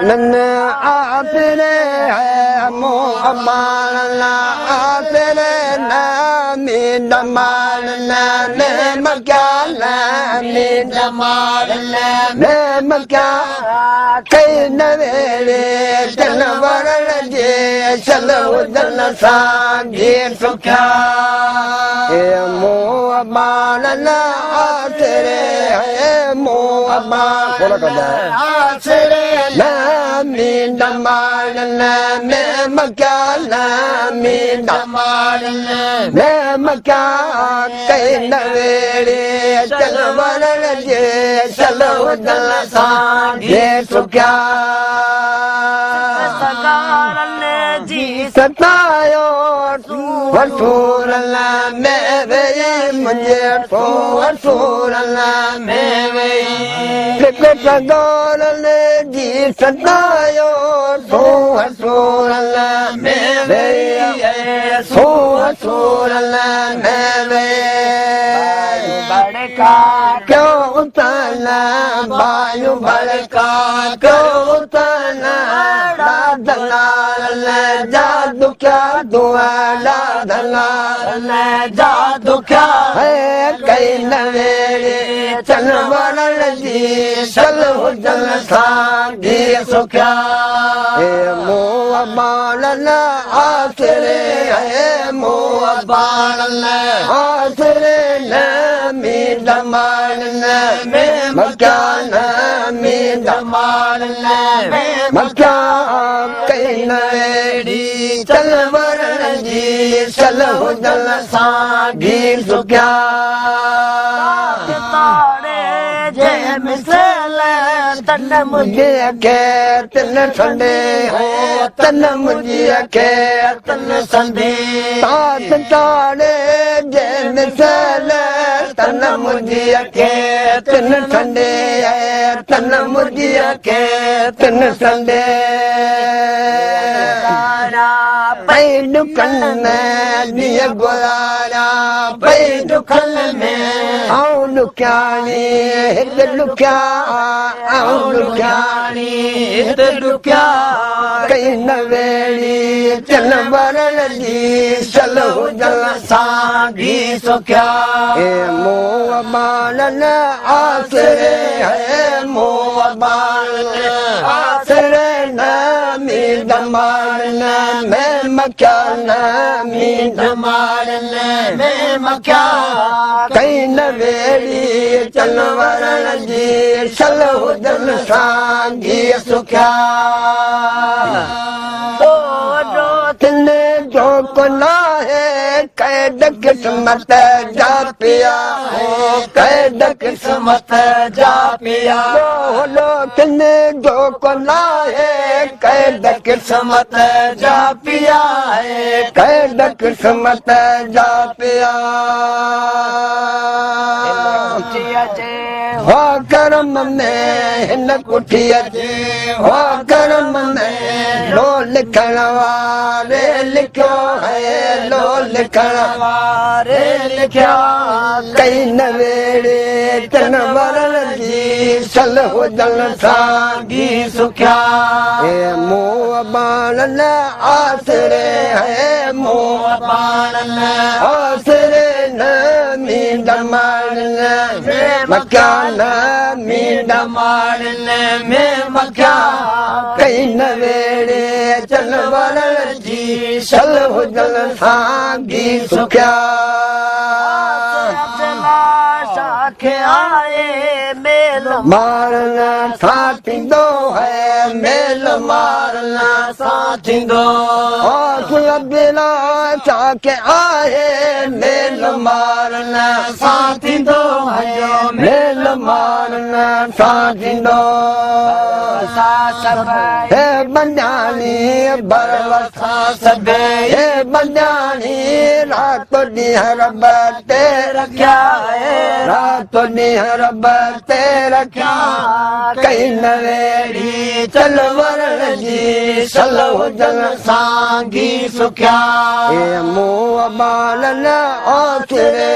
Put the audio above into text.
نن آسري مون اماڻ آسري نامي دمال مڪيال مي دمال مڪيا ڪئي نويڙي چل ورل جي چل هجن سان سکيا مون اماڻ آسري مون اماڻ آسري نامي دمال مڪيال مي دمال مڪيا ڪئي نويڙي چل ورل جي چل هجن سان سکيا سگارن جي ستايو وسور ۾ وئي منهنجي وسور ۾ وئي سگارن جي ستايو وسور ۾ وئي سور ۾ وئي بڙڪا ڪيو تن بايون بڙڪا ڪيو تن دلال جا دکيا دعا دلال جا دکيا ہے ڪئي نويڙي چل ورل جي چل هجن سان سکيا مون اماڻ آسري مون اباڻ آسري نمي دمال ۾ مڪيا نمي دمال ۾ مڪيا ڪئي نويڙي چل ورل جي چل هجن سان سکيا تاڙي جي مسل تن منهنجي کي تن ٺنڊي هو تن منهنجي کي تن سندي تات تاڙي جي مسل تن منهنجي کي تن ٺنڊي تن منهنجي کي تن سندي تارا پئي ڏکن ۾ ڏينهن گذاريا پئي ڏکن ۾ آئون ڏکياڻي هت ڏکيا آئون ڏکياڻي هت ڏکيا ڪئي نويڙي چل ورل جي چل هجن سان سکيا مون اماڻ آسري مون اماڻ آسري نمي دمال ۾ مکيا نمي دمال ۾ مکيا ڪئي نويڙي چل ورل جي چل هجن سان سکيا تن جو ڪو ناهي قيد قسمت جا پيا قيد قسمت جا پيا بولو تن جو ڪو ناهي قيد قسمت جا پيا قيد قسمت جا پيا هو ڪرم ۾ هن ڪٺيءَ جي هو ڪرم ۾ لو لکڻ واري لکيو هي لو لکڻ واري لکيا ڪئي نويڙي تن ورل جي چل هجن سان سکيا مون اباڻ آسري مون اباڻ آسري نمي دمال مکيا نمي دمال ۾ مکيا ڪئي نويڙي چل ورل جي چل هجن سان سکيا آئي ميل مارڻ سان ٿيندو هي ميل مارڻ سان ٿيندو بلا چاڪي آهي ميل مارڻ سان ٿيندو ميل مارڻ سان ٿيندو هي بنجاڻي بروسا سڀ هي بنجاڻي رات ڏينهن رب تي رکيا رات ڏينهن رب تي رکيا ڪئي نويڙي چل ورل جي چل هجن سانگي سکيا مون اباڻ آسري.